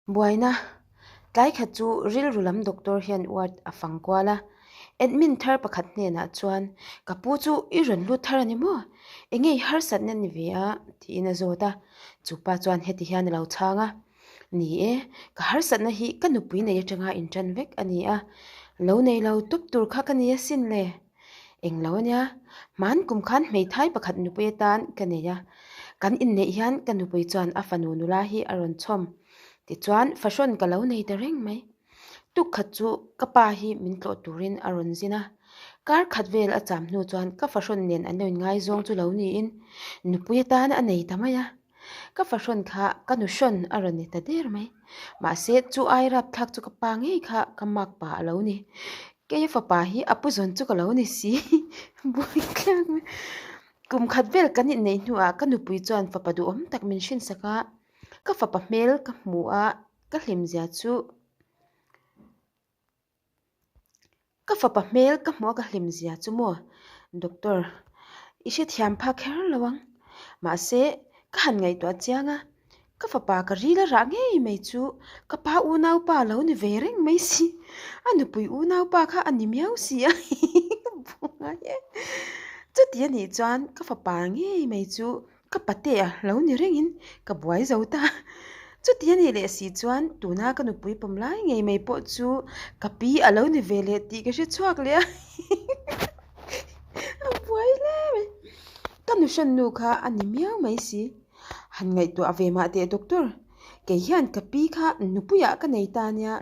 Buaina, Tlai khat chu rilru lam doctor hian ward a fang kual a, admin thar pakhat hnenah chuan, Ka pu chu i rawn lut thar a ni maw? Enge i harsatna ni ve a? tiin a zawt a. Chu pa chuan heti hian a lo chhang a, Ni e, ka harsatna hi ka nupui nei atanga intan vek a ni a, lo nei lo tawp tur kha ka ni asin le. Englo ania, hman kum khan hmeithai pakhat nupui atan ka nei a, kan inneih hian ka nupui chuan a fanu nula hi a rawn chhawm. Tichuan fahrawn ka lo nei ta reng mai. Tuk khat chu ka pa hi min tlawh turin a rawn zin a, kar khat vel a cham hnu chuan ka fahrawn nen an lo inngaizawng chu lo niin nupui atan a nei ta mai a. Ka fahrawn kha ka nuhrawn a rawn ni ta der mai. Mahse chu ai rapthlak chu ka pa ngei kha ka mak pa a lo ni. Keia fapa hi a pu zawn chu ka lo ni si. Buaithlak mai. Kum khat vel kan inneih hnuah ka nupui chuan fapa duhawm tak min hrinsak a, ka fapa hmel ka hmu a, ka hlimzia chu. Ka fapa hmel ka hmuh a ka hlim zia chu maw doctor i hrethiam phak kher lo ang mahse ka han ngaihtuah chiang a ka fapa ka ril a rah ngei mai chu ka pa unaupa lo ni ve reng mai si a nupui unaupa kha a ni miau si a chuti a nih chuan ka fapa ngei mai chu. Ka pate a lo ni rengin ka buai zo ta. Chuti a nih leh si chuan tuna ka nupui pawm lai ngei mai pawh chu ka pi a lo ni ve leh tih ka hre chhuak leh a. A buai hle mai. Ka nuhran nu kha a ni miau mai si. Han ngaihtuah ve mah teh doctor, kei hian ka pi kha nupuiah ka nei ta nia.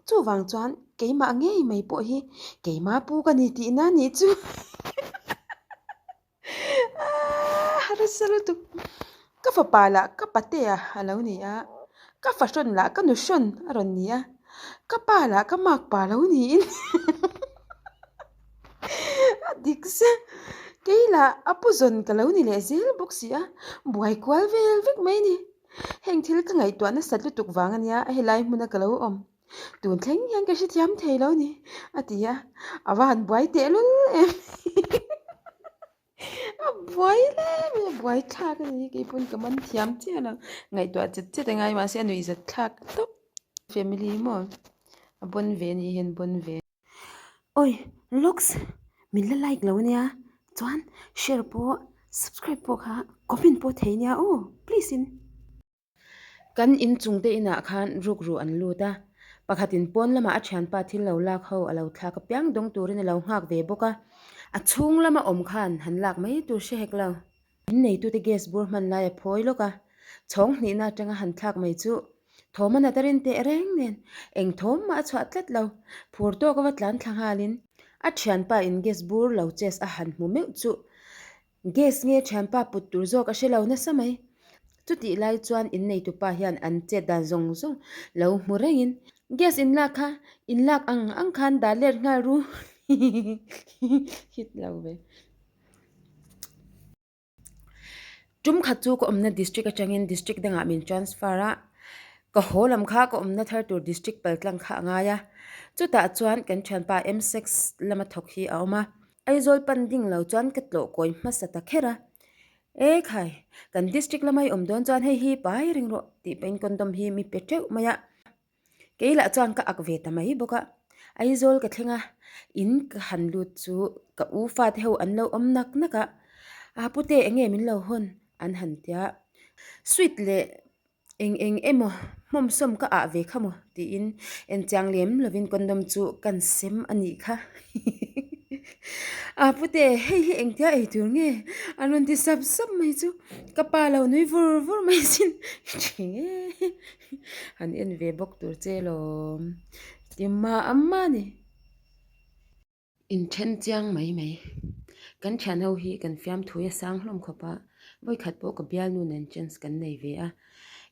Chuvang chuan keimah ngei mai pawh hi keima pu ka ni tihna a nih chu. Harsa lutuk ka fapa lah ka patea a lo ni a ka fahrawn lah ka nuhrawn a rawn ni a ka pa lah ka makpa a lo niin a dik zet kei lah a pu zawn ka lo ni leh zel bawk si a buai kual vel vek mai a ni heng thil ka ngaihtuah nasat lutuk vang a nia helai hmuna ka lo awm. Tun thleng hian ka hrethiam thei lo ni, a ti a, a va han buai teh lul em. A buai hle mai, a buai thlak a ni, kei pawn ka man thiam chiah lo, ngaihtuah chet chet a ngai mahse a nuih zat thlak tawp. Family maw a bawn ve a nih hian bawn ve. Awi looks min la like lo ania chuan share pawh subscribe pawh kha comment pawh thei nia aw please in. Kan inchung te inah khan rukru an lut a, pakhatin pawn lamah a thianpa thil lo lak ho a lo thlak apiang dawng turin a lo nghak ve bawk a, a chhung lama awm khan han lak mai tur hre hek lo. In neitute gas bur hman lai a phawi lawk a, chhawng hnihna atanga han thlak mai chu thawm a nat a rin teh reng nen eng thawm mah a chhuah tlat lo, phur tawk a va tlan thla nghalin a thianpa in gas bur lo chest a han hmu meuh chu Gas nge thianpa put tur zawk a hre lo nasa mai. Chutih lai chuan inneitupa hian an chet dan zawng zawng lo hmu rengin, Gas in lak kha, in lak ang ang khan dah let nghal ru hit lo ve. Tum khat chu ka awmna district atangin district dangah min transfer a, ka haw lam kha ka awmna thar tur district paltlang kha a ngai a. Chutah chuan kan thianpa M-sex lama thawk hi a awm a. Aizawl pan ding lo chuan ka tlawh kawi hmasa ta kher a, E khai, kan district lamah i awm dawn chuan hei hi pai reng rawh tih pahin condom hi mi pe teuh mai a, kei lah chuan ka ak ve ta mai bawk a, Aizawl ka thleng a, in ka han lut chu ka u fate ho an lo awm nak nak a, a pute eng nge min lo hawn an han tia, sweet leh Eng eng emaw hmawmsawm ka ah ve kha maw tiin enchiang lem lovin condom chu kan sem a nih kha. A pute hei hi engtia ei tur nge an rawn ti sap sap mai chu ka pa lo nui vur vur mai sin ṭhing e han en ve bawk tur che lawm ti mah a ni. Inthen chiang mai mai. Kan thian ho hi kan fiamthui a sang hlawm khawp a, vawikhat pawh ka bialnu nen chance kan nei ve a.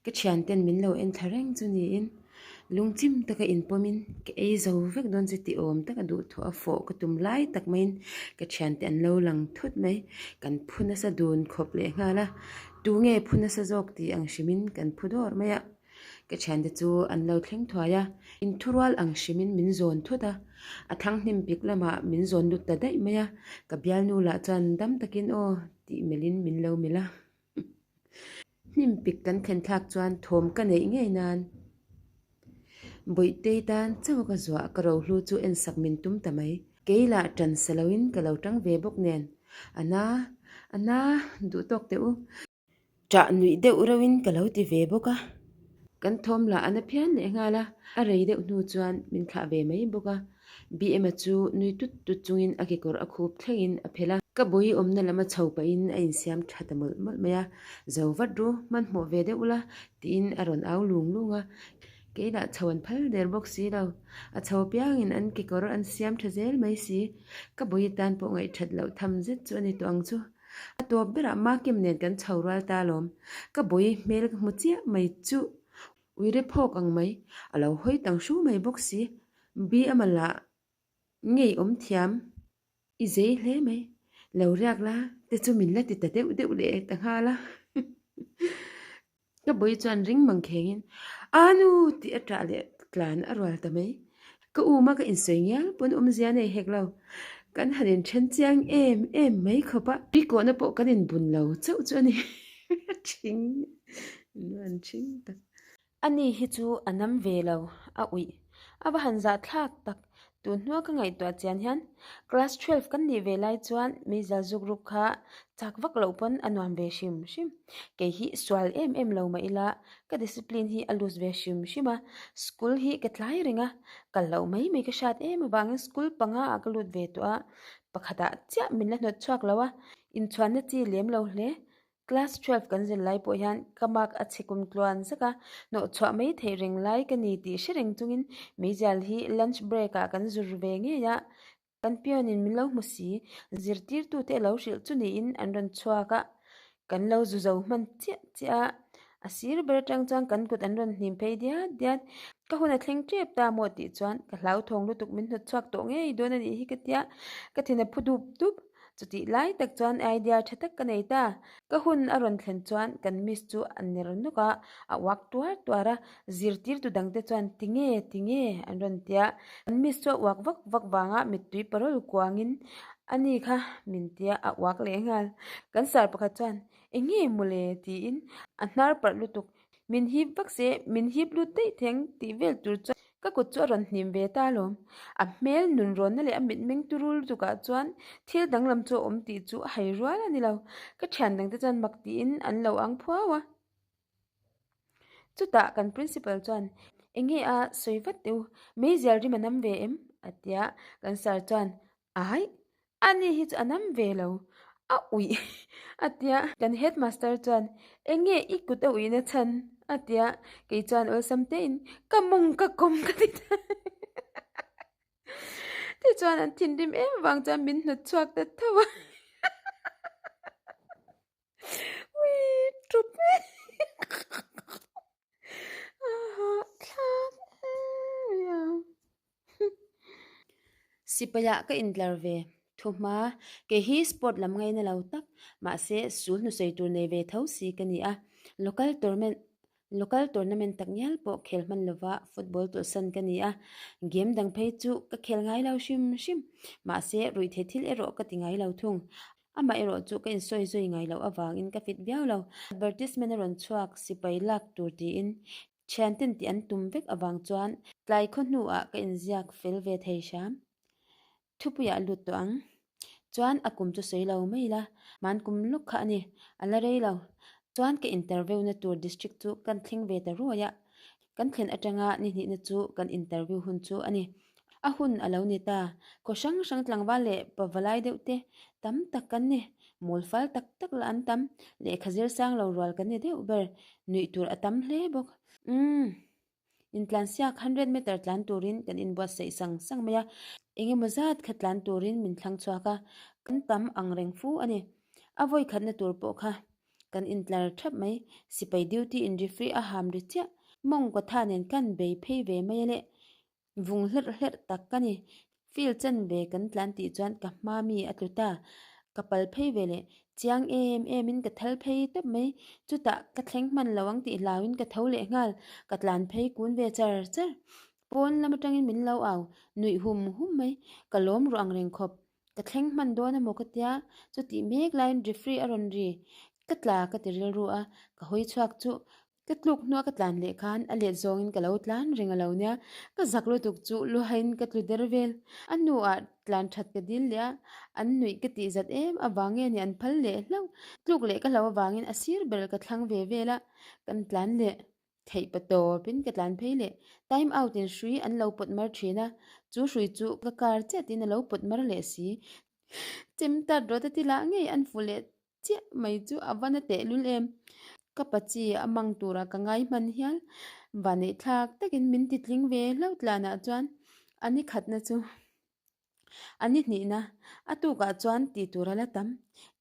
Ka thian ten min lo en thla reng chu niin lungchim taka inpawmin ka ei zo vek dawn chu ti awm taka duhthawh a fawh ka tum lai tak maiin ka thiante an lo lang thut mai. Kan phu nasa dun khawp leh nghal a, tunge phu nasa zawk tih ang hrimin kan phu dawr mai a. Ka thiante chu an lo thleng thuai a, inthurual ang hrimin min zawn thut a, a thlang hnim pik lamah min zawn lut ta daih mai a, ka bialnu lah chuan dam takin aw tih melhin min lo melh a. Hnim pik kan thlen thlak chuan thawm ka neih ngei nan. Bawihtei tan chauh ka zuah ka rohlu chu ensak min tum ta mai. Kei lah ṭan sa loin ka lo ṭang ve bawk nen. A na, a na, duh tawk teh u. Ṭah nuih deuh reuhin ka lo ti ve bawk a. Kan thawm lah a na phian leh nghal a, a rei deuh hnu chuan min thlah ve mai bawk a. BM-a chu nui tut tut chungin a kekawr a khup thlengin a phelh a. Ka bawi awmna lam a chho pahin a insiam tha ta mawlh mawlh mai a, Zo vat ru, hmanhmawh ve deuh ula, tiin a rawn au lung lung a. Keilah chho an phal der bawk si lo. A chho apiangin an kekawr an siam tha zel mai si. Ka bawi tan pawh ngaihthat loh tham zet chu a ni tawh ang chu. A tawp berah Makim nen kan chho rual ta alawm. Ka bawi hmel ka hmu chiah mai chu. Uire phawk ang mai, a lo hawi tang hru mai bawk si. Bi a mal ah ngei awm thiam i zei hle mai. Lo riak la te chu min la ti ta deuh deuh leh ta nghal a. Ka bawi chuan ring mang khengin, A nu! tih a ṭah leh tlan a rual ta mai. Ka um a ka insawi ngial pawn awmzia nei hek lo. Kan han inṭhen chiang em em mai khawp a. Tui kawhna pawh kan inbun lo chauh chu a ni. A ṭhing an ṭhing tak. Ani hi chu a nam ve lo, a uih. A va han zah thlak tak. Tun hnua ka ngaihtuah chian hian class 12 kan nih ve lai chuan meizal zuk ruk kha chak vak loh pawn a nuam ve hrim hrim. Kei hi sual em em lo mah ila ka discipline hi a loose ve hrim hrim a, school hi ka tlai reng a, kal loh mai mai ka hrat em avangin school panga ah ka lut ve tawh a, pakhatah chiah min la hnawt chhuak lo a, inchhuanna chi lem lo hle. Class 12 kan zir lai pawh hian ka mark a chhe kum tluan zak a, hnawhchhuah mai theih reng lai ka ni tih hre reng chungin meizial hi lunch break ah kan zur ve ngei a, kan peon in min lo hmu si, zirtirtute a lo hrilh chu niin an rawn chhuak a, kan lo zu zo hman chiah chiah a, a sir ber atang chuan kan kut an rawn hnim phei diat diat, ka hun a thleng tep ta maw tih chuan ka hlauthawng lutuk min hnawt chhuak tawh ngei dawn a nih hi ka tia, ka thin a phu dup dup. Chutih lai tak chuan idea tha tak ka nei ta. Ka hun a rawn thlen chuan kan miss chu a ner nawk a, a uak tuar tuar a, zirtirtu dangte chuan tinge tinge an rawn ti a. Kan miss chu a uak vak vak vanga mittui parawl kuangin a ni kha min tia a uak leh nghal. Kan sar pakhat chuan enge mawle tiin a hnar parh lutuk Min hip vak se, min hip lut daih theng tih vel tur chuan ka kut chu a rawn hnim ve ta alawm. A hmel nun rawnna leh a mitmeng turul lutukah chuan thil danglam chu a awm tih chu a hai rual a ni lo. Ka thian dangte chuan mak tiin an lo ang phuau a. Chutah kan principal chuan, Enge a sawi vat teh u, meizial rim a nam ve em? a ti a, kan sir chuan, Aih, ani hi chu a nam ve lo, a uih a tia. Kan headmaster chuan, Eng nge i kut a uihna chhan? a tia. Kei chuan awlsam tein, Ka mawng ka kawm ka ti ta. Tichuan an thinrim em vang chuan min hnawt chhuak ta tho a. Ui, ṭup e. Sipai ah ka intlar ve thu hma kei hi sport lam ngaina lo tak mahse sul hnusawi tur nei ve tho si ka ni a local tournament local tournament tak ngial pawh khel hman lova football tawlhsan ka ni a game dang phei chu ka khel ngai lo hrim hrim mahse ruihtheih thil erawh ka ti ngai lo thung Amah erawh chu ka insawi zui ngai loh avangin ka fit viau lo. Advertisement a rawn chhuak sipai lak tur tiin thianten tih an tum vek avang chuan tlai khaw hnuah ka inziak fel ve thei hram. Thupuiah lut tawh ang. Chuan a kum chu sawi lo mai ila, hman kum lawk kha a ni, a la rei lo. Chuan ka interview na tur district chu kan thleng ve ta ruai a. Kan thlen atanga ni hnihna chu kan interview hun chu a ni. A hun a lo ni ta. Khaw hrang hrang tlangval leh pavalai deuh te tam tak kan ni. Mawl fal tak tak lah an tam. Lehkha zir sang lo rual kan ni deuh ber. Nuih tur a tam hle bawk. Umm. Intlansiak hundred meter tlan turin kan inbuatsaih sang sang mai a. Engemaw zat kha tlan turin min thlang chhuak a. Kan tam ang reng fu a ni. A vawi khatna tur pawh kha Kan intlar thap mai. Sipai duty in referee a ham ri chiah. Mawngkaw tha nen kan bei phei ve mai a leh. Vung hlerh hlerh tak ka ni. Field chen ve kan tlan tih chuan ka hma mi a tlu ta. Ka pal phei ve leh. Chiang em em in ka thal phei tawp mai. Chutah ka thleng hman lo ang tih hlauin ka tho leh nghal. Ka tlan phei kun ve char char. Pawn lam atangin min lo au. Nuih hum hum mai. Ka lawm ruah ang reng khawp. Ka thleng hman dawn emaw ka tia, chutih mek laiin referee a rawn ri. Ka tla ka ti rilru a, ka hawi chhuak chu. Ka tluk hnua ka tlan leh khan a let zawngin ka lo tlan reng a lo nia, ka zak lutuk chu luhain ka tlu der vel. A hnuah tlan that ka dil leh a, an nuih ka tih zat em avang nge ni an phal leh hlauh. Tluk leh ka hlo avangin a sir ber ka thlang ve vel a, kan tlan leh theih pa tawpin ka tlan phei leh. Time out in hrui an lo pawt mar thin a, chu hrui chu ka kar chiatin a lo pawt mar leh si. Chem tat rawt a ti lah ngei an fuh leh chiah mai chu a va na tehlul em. Ka pa chi a mang turah ka ngai hman hial. Vaneih thlak takin min ti tling ve hlauh tlanah chuan a ni khatna chu a ni hnihna a tukah chuan tih tur a la tam.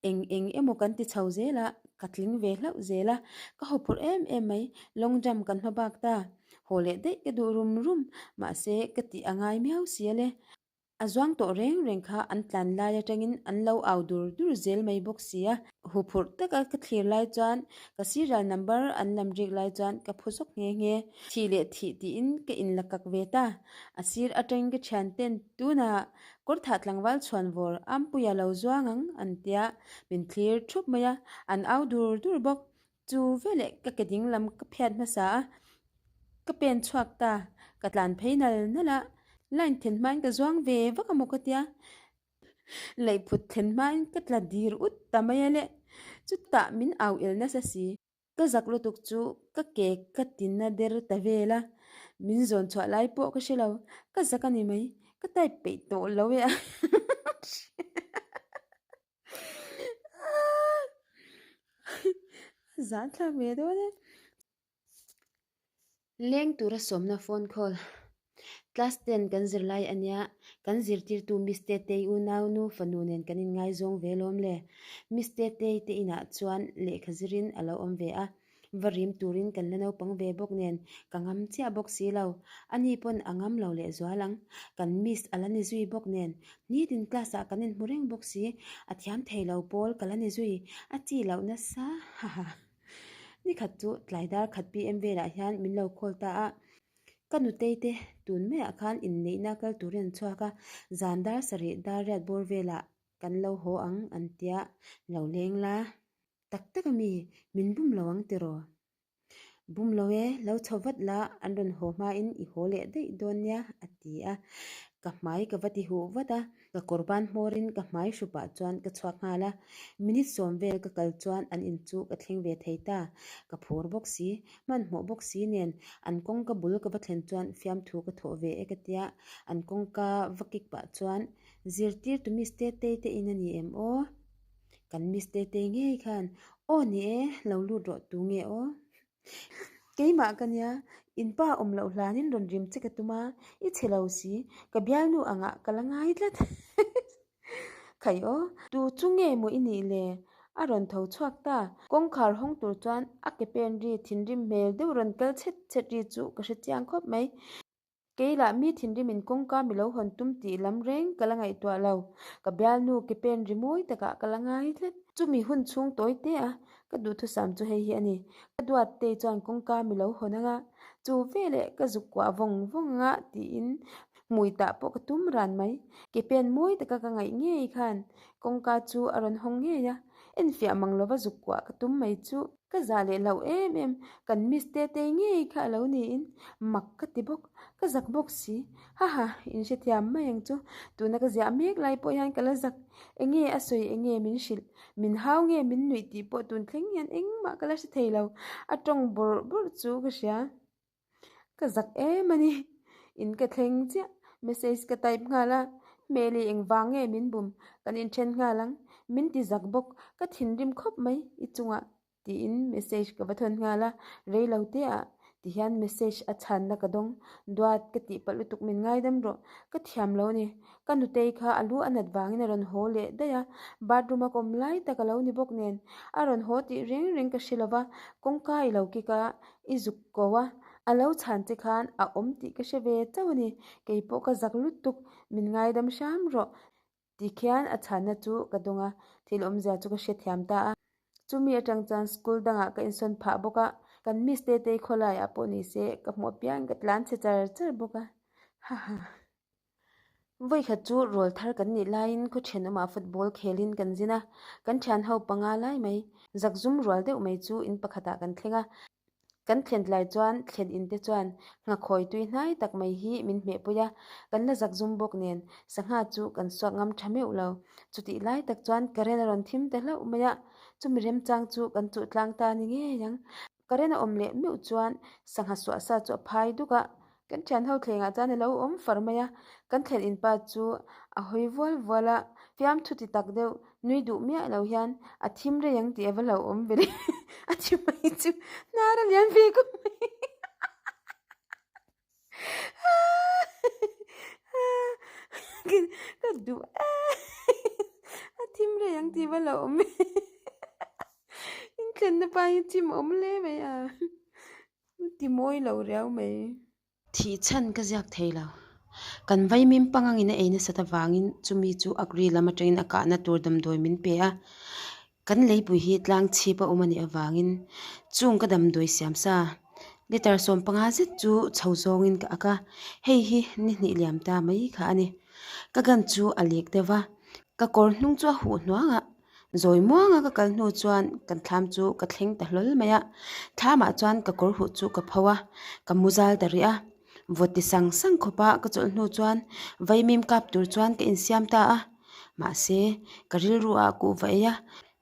Eng eng emaw kan ti chho zel a, ka tling ve hlauh zel a, ka hawphurh em em mai. Long jump kan hma bak ta. Haw leh daih ka duh rum rum. Mahse ka tih a ngai miau si ale. A zuang tawh reng reng kha an tlan lai atangin an lo au dur dur zel mai bawk si a. Huphurh taka ka thlir lai chuan ka serial number an lam rik lai chuan ka phu zawk nghe nghe. Thih leh thih tiin ka inla kak ve ta. A sir atangin ka thian ten tunah kawrthah tlangval chhuan vawr Ampuia lo zuang ang an tia min thlir thup mai a, an au dur dur bawk. Chu veleh ka ke ding lam ka phiat hmasa a, ka pen chhuak ta, ka tlan phei nal nal a, line thlen hmain ka zuang ve vak a maw ka tia, leihphut thlen hmain ka tla dir ut ta mai a le, chutah min au el nasa si. Ka zak lutuk chu ka ke ka tina der ta vel a, min zawn chhuah lai pawh ka hre lo, ka zak a ni mai, ka type peih tawh lo e a. Zan thlak ve dawn e. Leng tura sawmna phone call. Class ten kan zir lai ania, kan zirtirtu Miss Tetei unau nu fanu nen kan inngaizawng ve lawm le. Miss Tetei te inah chuan lehkha zirin a lo awm ve a. Va rim turin kan la naupang ve bawk nen ka ngam chiah bawk si lo. Ani pawn a ngam lo leh zual ang. Kan miss a la ni zui bawk nen nitin class ah kan inhmu reng bawk si. A thiam thei lo pawl ka la ni zui. A chi loh nasa haha. Nikhat chu tlai dar khat PM velah hian min lo call ta a. Ka nutei te tun maiah khan inneihna kal turin an chhuak a. Zan dar sarih dar riat bawr velah kan lo haw ang an tia lo leng la. Tak tak a mi, min bum lo ang tiraw? Bum lo e, lo chho vat la, an rawn haw hmain i haw leh daih dawn nia, a ti a. Ka hmai ka va ti huh vat a, ka kawr ban hmawrin ka hmai hrupah chuan ka chhuak nghal a. Minute sawm vel ka kal chuan an in chu ka thleng ve thei ta. Ka phur bawk si, hmanhmawh bawk si nen an kawngka bul ka va thlen chuan fiamthu ka thawh ve e ka tia, an kawngka va kik pah chuan zirtirtu Miss Tetei te in a ni em aw? Kan Miss Tetei ngei khan, Aw ni e, lo lut rawh tu nge aw? Keimah ka nia, in pa awm loh hlanin rawn rim che ka tum a, i chhe lo si, ka bialnu angah ka la ngai tlat. Khai aw, tu chu nge maw i nih le? A rawn tho chhuak ta. Kawngkhar hawng tur chuan a ke pen ri thinrim hmel deuh rawn kal chhet chhet ri chu ka hre chiang khawp mai. Kei lah mi thinrimin kawngka mi lo hawn tum tih lam reng ka la ngaihtuah lo. Ka bialnu ke pen ri mawi takah ka la ngai tlat. Chumi hun chhung tawi te a, ka duhthusam chu hei hi a ni. Ka duat te chuan kawngka mi lo hawn anga, chu veleh ka zuk kuah vawng vawng anga tiin hmui tah pawh ka tum ran mai. Ke pen mawi taka ka ngaih ngei khan kawngka chu a rawn hawng ngei a, enfiah mang lova zuk kuah ka tum mai chu. Ka zah leh loh em em, kan miss Tetei ngei kha a lo niin mak ka ti bawk, ka zak bawk si. Haha, in hrethiam mai ang chu, tuna ka ziah mek lai pawh hian ka la zak. Enge a sawi enge min hrilh, min hau nge min nuih tih pawh tun thleng hian engmah ka la hre thei lo, a tawng bawrh bawrh chu ka hria. Ka zak em a ni. In ka thleng chiah. Message ka type nghal a. Hmeli engvang nge min bum? Kan inthen nghal ang. Min ti zak bawk. Ka thinrim khawp mai i chungah tiin message ka va thawn nghal a. Rei lo te ah tihian message a chhanna ka dawng. Duat ka tih palh lutuk min ngaidam rawh. Ka thiam lo a ni. Ka nutei kha a lu a nat vangin a rawn haw leh daih a. Bathroom a kawm lai tak a lo ni bawk nen a rawn haw tih reng reng ka hre lo va. Kawngka i lo kik a. I zuk ko a, a lo chhan che khan a awm tih ka hre ve chauh a ni, kei pawh ka zak lutuk, min ngaidam hram rawh tikhian a chhanna chu ka dawng a, thil awmzia chu ka hrethiam ta a. Chumi atang chuan school dangah ka insawn phah bawk a, kan miss Tetei khawlaiah pawh ni se ka hmuh apiang ka tlan chhe char char bawk a, haha. Vawikhat chu rawl thar kan nih laiin khaw thenawmah football khelin kan zin a, kan thian ho panga lai mai, zakzum rual deuh mai chu in pakhatah kan thleng a. Kan thlen tlai chuan thlen in te chuan nghakhawi tui hnai tak mai hi min hmehpui a, kan la zak zum bawk nen sangha chu kan suak ngam tha meuh lo. Chutih lai tak chuan current a rawn thim ta hlauh mai a, chumi remchang chu kan chuh tlang ta ni ngei ang. Current a awm leh meuh chuan sangha suah sa chu a phai duk a, kan thian ho thlengah chuan a lo awm far mai a, kan thlen in pa chu a hawi vual vual a, fiamthu ti tak deuh nui duh miah lo hian a thim rei ang tih a va hlauhawm ve le a thi mai chu hnar a lian ve khawp mai. Ka duh a thim rei ang tih va hlauhawm ve inthlenna pa hi chim awm hle mai a ti mawi lo riau mai. Thih chhan ka ziak thei lo. Kan vaimim pangangin a ei nasat avangin chumi chu Agri lam atangin a kahna tur damdawi min pe a. Kan leipui hi tlang chhip a awm a nih avangin chung ka damdawi siam sa litre 15 zet chu chho zawngin ka ak a, hei hi ni hnih liam ta mai kha a ni. Ka gun chu a lek deuh va, ka kawr hnung chu a huh hnuang a, zawi muanga ka kal hnu chuan kan thlam chu ka thleng ta hlawl mai a, thlamah chuan ka kawr huh chu ka pho a, ka mu zal ta rih a, vawt ti sang sang khawpa ka chawlh hnu chuan vaimim kap tur chuan ka insiam ta a. Mahse, ka rilru ah kuhva ei a,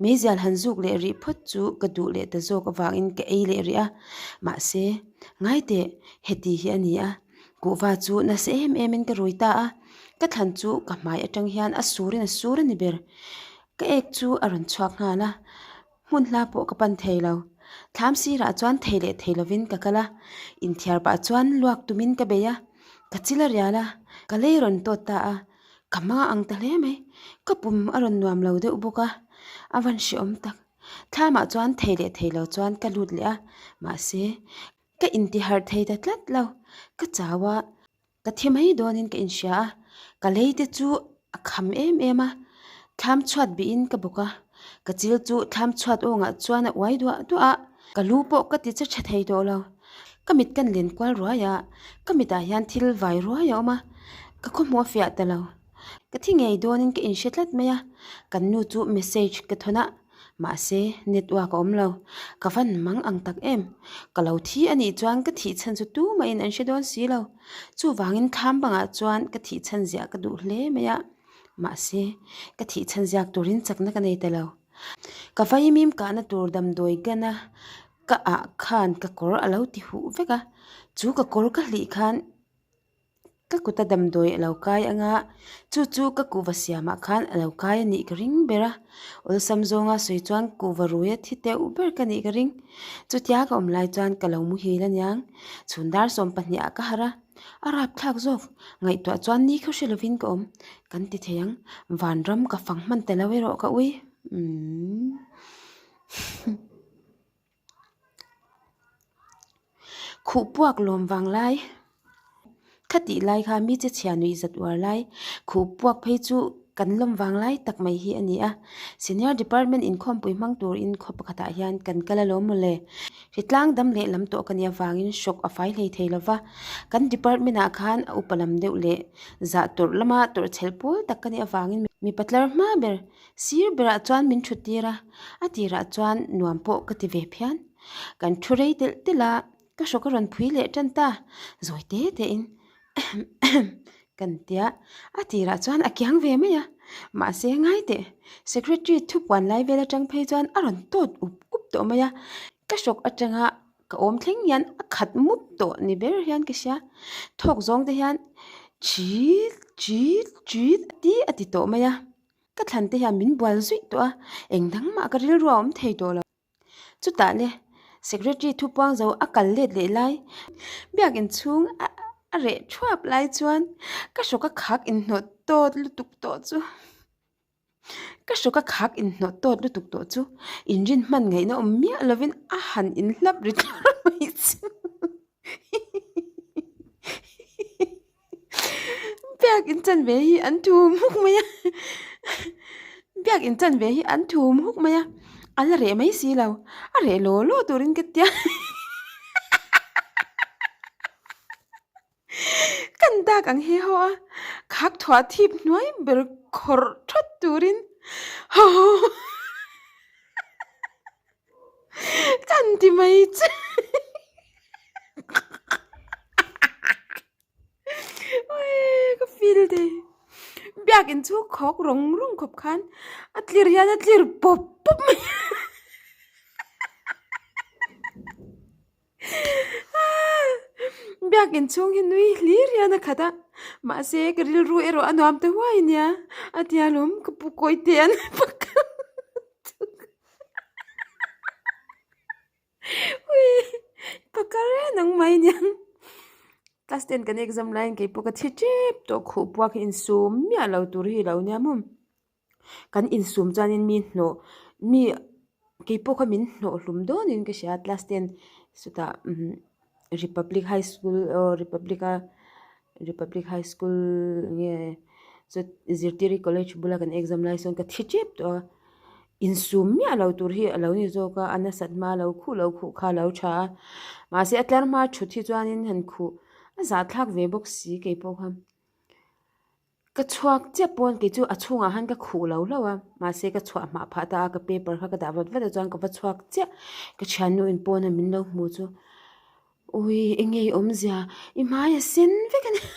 meizial han zuk leh rih phawt chu ka duh leh ta zawk avangin ka ei leh rih a. Mahse, ngaiteh, heti hi a ni a, kuhva chu nasa em emin ka rui ta a, ka thlan chu ka hmai atang hian a surin a sur a ni ber. Ka ek chu a rawn chhuak nghal a, hmun hla pawh ka pan thei lo. Thlam sirah chuan thei leh thei lovin ka kal a, inthiar pah chuan luak tumin ka bei a, ka chil a rial a, ka lei rawn tawt ta a. Ka hma ang ta hle mai, ka pum a rawn nuam lo deuh bawk a, a van hrehawm tak. Thlamah chuan thei leh thei lo chuan ka lut leh a, mahse ka intiharh thei ta tlat lo. Ka chau a, ka thi mai dawnin ka inhria a, ka lei te chu a kham em em a, thlam chhuat bihin ka bawk a, ka chil chu thlam chhuat awngah chuan a uai duah duah a, ka lu pawh ka ti che tha thei tawh lo. Ka mit kan len kual ruai a, ka mitah hian thil vai ruai a awm a, ka khawhmuh a fiah ta lo. Ka thi ngei dawnin ka inhre tlat mai a, kan nu chu message ka thawn a, mahse network a awm lo. Ka van mang ang tak em? Ka lo thi a nih chuan ka thih chhan chu tumahin an hre dawn si lo. Chuvangin thlam bangah chuan ka thih chhan ziah ka duh hle mai a, mahse ka thih chhan ziak turin chakna ka nei ta lo. Ka vaimim kahna tur damdawi gan a. Ka ah khan ka kawr a lo ti huh vek a, chu ka kawr ka hlih khan ka kuta damdawi a lo kai ang a, chu chu ka kuhva siamah khan a lo kai a nih ka ring ber a, awlsam zawnga sawi chuan kuhva ruia thi teuh ber ka nih ka ring. Chutia ka awm lai chuan ka lo muhil aniang, chhun dar 12 ah ka harh a, a rapthlak zawk, ngaihtuah chuan ni khaw hre lovin ka awm, kan ti thei ang, vanram ka fang hman ta lo erawh ka ui, umm. Khuh puak lawm vang lai kha tih lai kha mi che chhia nuih zat uar lai khuh puak phei chu kan lawm vang lai tak mai hi a ni a senior department inkhawmpui hmang turin khaw pakhatah hian kan kal alawm mawle hritlang dam leh lam tawh ka nih avangin hrawk a fai hlei thei lova kan department ah khan a upa lam deuh leh zah tawrh lama tawrh chhel pawl tak ka nih avangin mipa tlar hma ber Sir berah chuan min thut tir a, a tirah chuan nuam pawh ka ti ve phian. Kan thu rei telh telh a, ka hrawk a rawn phui leh tan ta, zawi te tein ahem ahem kan tia, a tirah chuan a kiang ve mai a, mahse ngai teh, secretary thupuan lai vel atang phei chuan a rawn tawt up up tawh mai a, ka hrawk atanga ka awm thleng hian a khat mup tawh ni ber hian ka hria, thawk zawng te hian chit chit chit ti a ti tawh mai a. Ka thlan te hian min bual zuih tawh a, eng dang mah ka rilru a awm thei tawh lo. Chutah le secretary thupuang zo a kal let leh lai, biakin chhung a reh thuap lai chuan ka hrawk a khak inhnawh tawt lutuk tawh chu, ka hrawk a khak inhnawh tawt lutuk tawh chu inrin hman ngaihna awm miah lovin a han inhlap ri thlar mai chu. Biak in chan ve hi an thum huk mai a biak in chan ve hi an thum huk mai a a la reh mai si lo a reh law law turin ka tia kan dak ang he ho a khak thuah thip hnuai ber khawrh thawt turin haw kan ti mai che. Biakin chu khawk rawng rawng khawp khan a tlir hian a tlir pawp pawp mai a. Biakin chhung hi nui hlir hian a khat a, mahse ka rilru erawh a nuam ta huai nia a ti alawm ka pu kawi te an pakhat Ui pakar reng ang mai nia class ten kan exam laiin keipawh ka thi tep tawh khuh puak hi insum miah lo tur hi ilo nia maw kan insum chuanin mi hnawh mi keipawh kha min hnawh hlum dawnin ka hria class ten chutah umm republic high school aw republic a republic high school nge zirtiri college bula kan exam lai sawn ka thi tep tawh a insum miah lo tur hi a lo ni zawk a a nasat hma lo khuh lo khuh kha a lo tha a mahse a tlar hma thut hi chuanin han khuh a zahthlak ve bawk si keipawh kha. Ka chhuak chiah pawn kei chu a chhungah khan ka khuh lo hlauh a, mahse ka chhuah hmah phah ta a, ka paper kha ka dah vat vat a chuan ka va chhuak chiah, ka thiannu in pawn a min lo hmu chu ui eng nge i awmzia i hmai a sen vek a nia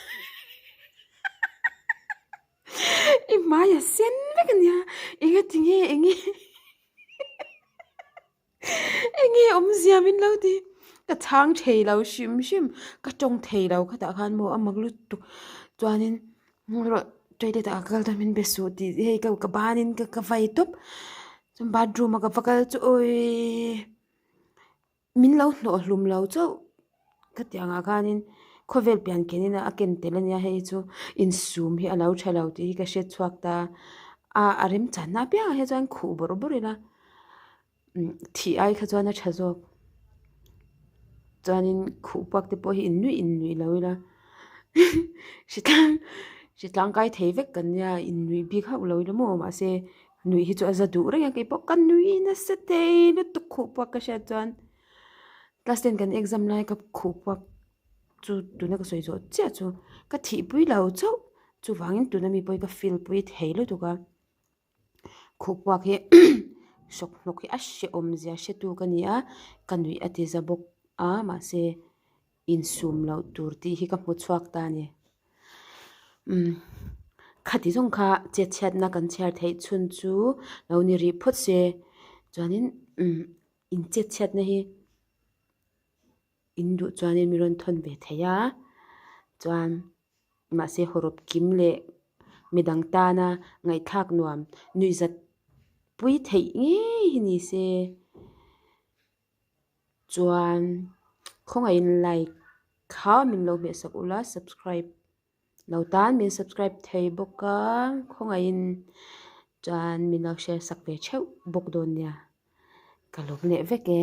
i hmai a sen vek a nia engati nge eng nge Eng nge awmzia min lo ti? Ka chhang thei lo hrim hrim, ka tawng thei lo khatah khan maw a mak lutuk chuanin rawh toilet ah ka kal dawn min be suh tih hei ka ka banin ka ka vai tawp chuan bathroom a ka va kal chu awii min lo hnawh hlum lo chauh khatiang ah khanin khawvel pian kenin a ken tel ania hei chu insum hi a lo tha lo tih hi ka hre chhuak ta a a remchanna apiangah hi chuan khuh bawrh bawrh ila. Thih ai kha chuan a tha zawk chuanin khuh puak te pawh hi in nuih in nuih lo ila hritlang hritlang kai thei vek kan nia in nuih bik hauh lo ila maw mahse nuih hi chu a za duh reng a keipawh ka nui nasa thei lutuk khuh puak ka hriat chuan class ten kan exam lai ka khuh puak chu tuna ka sawi zawh chiah chu ka thihpui lo chauh chuvangin tuna mi pawh hi ka feel pui thei lutuk a. Khuhpuak hi hrawk hnawk hi a hrehawm zia hretu ka ni a, ka nuih a ti za bawk a mahse insum loh tur tih hi ka hmu chhuak ta a ni. Umm khati zawng kha chetchhiatna kan chhiar theih chhun chu lo ni rih phawt se chuanin umm inchetchhiatna hi in duh chuanin min rawn thawn ve thei a chuan. Mahse hawrawp kim leh midang tana ngaihthlak nuam nuihzat pui theih ngei hi ni se. Chuan khawngaihin like kha min lo hmehsak ula subscribe lo tan min subscribe thei bawk a khawngaihin chuan min lo share sak ve theuh bawk dawn nia ka lawm leh vek e.